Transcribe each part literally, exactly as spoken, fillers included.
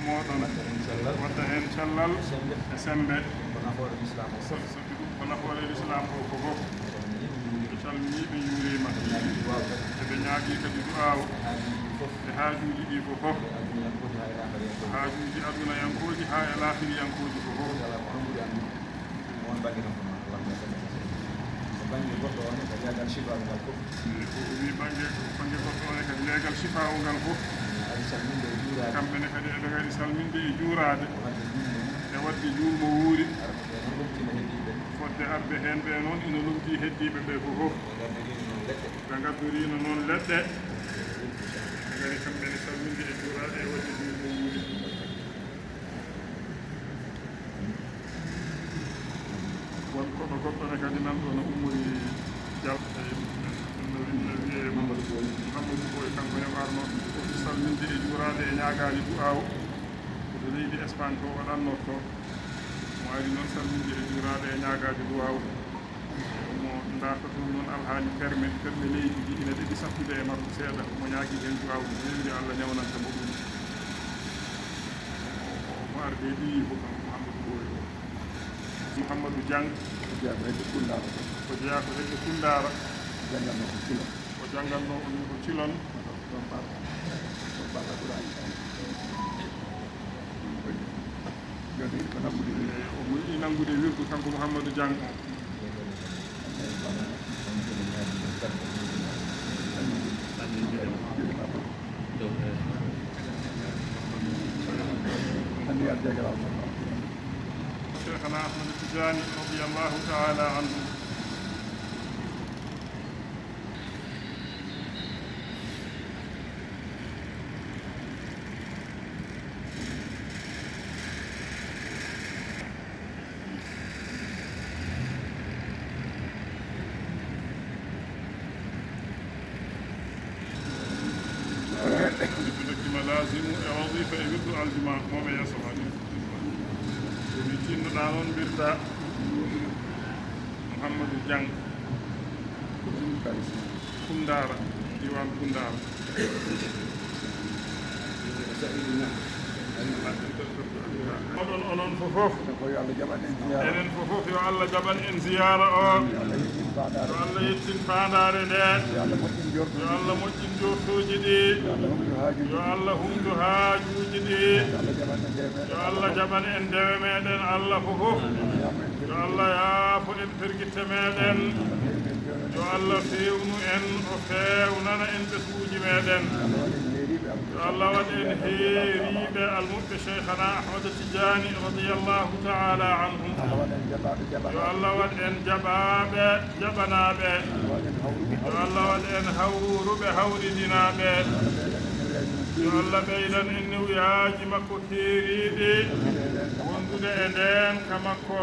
Mooɗon. Waɗta heen cellal. Waɗta heen cellal. E semmbe. E semmbe. Ko nafoore lislaam o fof. Sabi ɗum ko nafoore lislaam o ko fof. Ɓe calminii, ɓe njuuriima. Eɓe ñaagii kadi du'aaw. E haajuuji ɗi fof. Haajuuji aduna yankooji haa e laakara yankooji. Haajuuji aduna yankooji haa e laakiri yankooji ko fof. Kala ko anndude anndude. Oon bannge noon ko noon. Allahumma salli ala sayyidina. Ko bannge goɗɗo o ne kadi leegal Shifaa ngal fof. Ko o wii bannge, bannge goɗɗo o ne kadi leegal Shifaa o ngal fof. Ari salminde e juuraade. Kamɓe ne kadi eɓe ngari salminde e juuraade. E waɗde juulmo wuuri. E waɗde juulmo wuuri. Arɓe ɓe noon lomtina heddiiɓe. Fodde arɓe heen ɓe noon ina lomtii heddiiɓe ɓe fof fof. Ɓe ngaddorii noon leɗɗe. Ɓe ngaddorii noon leɗɗe. Ɓe ngari kamɓe ne salminde e juuraade e waɗde juulmo wuuri. Won koɗo goɗɗo ne kadi nan ɗo no ummori Jal, no wi-, no wiyee Mamadou Boy. Mamadou Boy, kanko ne arno ko salminde e juuraade e ñaagaade du'aaw. Ko to leydi Espagne to waɗannoo to. Mo ari noon salminde e juuraade e ñaagaade du'aaw. Mo ndaarta toon noon alhaali perme, perme leydi ndi ina ɗeɓi sattude e makko seeɗa. Mo ñaagii heen du'aaw no feewi, nde Allah newnanta mo ɗum. O, o, o arde e ɗiyi ko kanko Mouhamadou Boy o. Mouhamadou Diang. Ko jeyaa ko hedde Koundaara ko. Ko jeyaa ko hedde Koundaara. Jannganno ko Cilon. O jannganno on ko Cilon. Ɗon Balla, ɗon Balla Ibrahima. Jooni ko nanngude wirdu. E, o muñii nanngude wirdu kanko Mouhamadou Diang o. Cheikhana Ahmad Tijani radiyallahu ta'ala anhu. Ɓe ndokkima laazimu e wazifa e wirdu aljuma mo ɓe yeeso ma ɗin. Ko mi tinnoɗaa noon mbirda Mouhamadou Diang. Ko ɗum kadi. Koundaara, diiwaan Koundaara. Oɗon, onon fof fof. Ko yo Allah jaɓan en ziyaara. Enen fof fof yo Allah jaɓan en ziyaara o. Yo Allah yettin faandaare. Yo Allah yettin faandaare nde. Yo Allah moƴƴin jortuuji. Yo Allah moƴƴin jortuuji ɗi. Yo Allah humtu haajuuji. Yo Allah humtu haajuuji ɗi. Yo Allah jaɓan en dewe meɗen. Yo Allah jaɓan en dewe meɗen, Allah fof fof. Yo Allah yaafo en. Yo Allah yaafo en fergitte meɗen. Yo Allah feewnu en, o feewnana en ɓesnguuji meɗen. Yo Allah waɗ en heeriiɓe almuɓɓe Cheikhana Ahmad Tidiane radiyallahu ta'ala anhu. Yo Allah waɗ en jaɓaaɓe, jaɓanaaɓe. Yo Allah waɗ en hawruɓe, hawridinaaɓe. Yo Allah ɓeydan en newuyaaji makko keeriiɗi wondude e ndeen ka makko.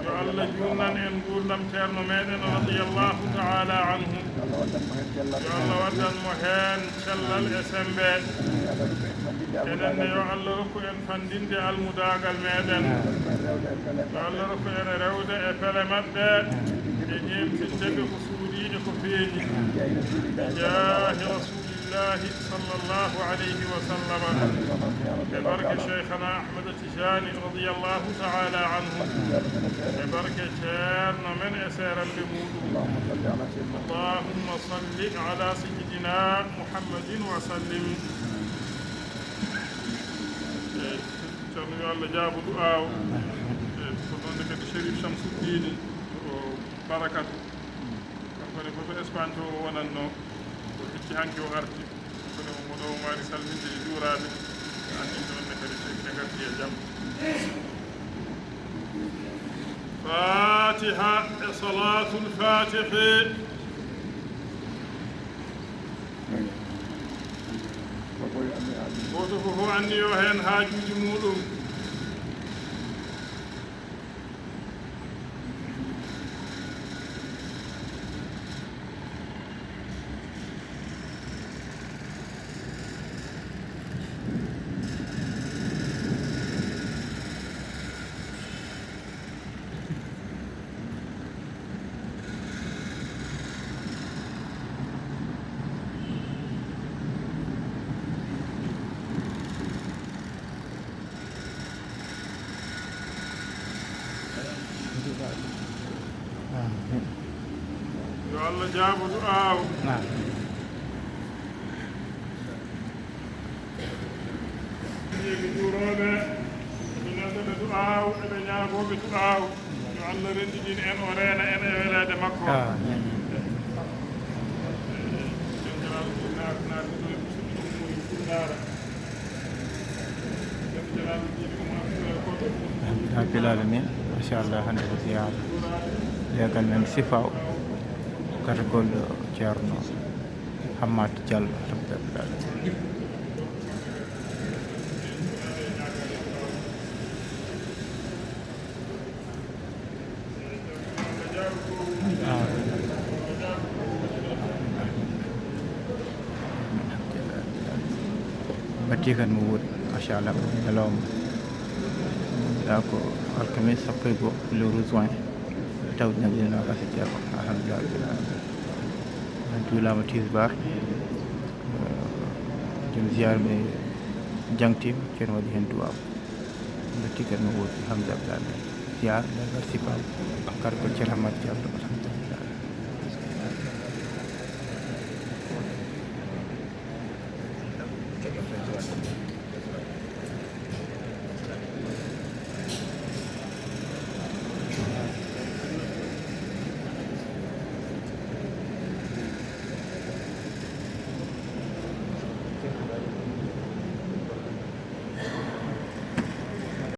Yo Allah juutnan en nguurndam ceerno meɗen radiyallahu ta'ala anhu. Yo Allah waddan mo heen cellal e semmbe. Enen ne yo Allah rokku en fanndinde almudaagal meɗen. Yo Allah rokku en rewde e pele maɓɓe e ñeemtinde ɓe ko suuɗii e ko feeñi. Bi jaahi Rasuulillaahi sallallaahu alayhi wa sallam. E barke Cheikhana Ahmad Tijani radiyallahu ta'ala anhu. E barke ceerno men e seeramɓe muuɗum. Allahumma salli ala sayyidina Muhammadin wa sallim. E, ceerno yo Allah jaabu du'aaw. E, ko noon ne kadi Cherif Chamsuddini, o Barakatu. Kanko ne ko to Espagne to o wonannoo. O hecci hanki o arti. Kono omo ɗo, o maari salminde e juuraade. Anndi noon ne kadi, so ɓe ngarti e jam. Fatiha e Salaatul Fatihi. Gooto fof anniyo heen haajuuji muuɗum. Yo Allah jaabo du'aaw. Amiin. Ɓe juurooɓe, ɓe nelduɓe du'aaw, eɓe ñaagooɓe du'aaw. Yo Allah renndidin en, o reena en e weleede makko. Amiin. Rabbil aalamiin. Machallah, hannde ko ziyaara leegal men Sifaaw, gargol Ceerno Hammat Diallo, Rabbil aalamiin. Batti kan mo woɗi, machallah, ñalawma. Ndaa ko alkamis sappo e go'o lewru juin, tawde ñande noogas e jeego, alhamdulillah. En juulaama tisbaar, eh, jom ziyaar ɓe jangtiima, ceerno waɗi heen duwaaw. Mbetti kadi no woodi Hamza Blame, Siar, Legal Sipal, Karko Ceerno Hamad Diallo, Hamza Blame.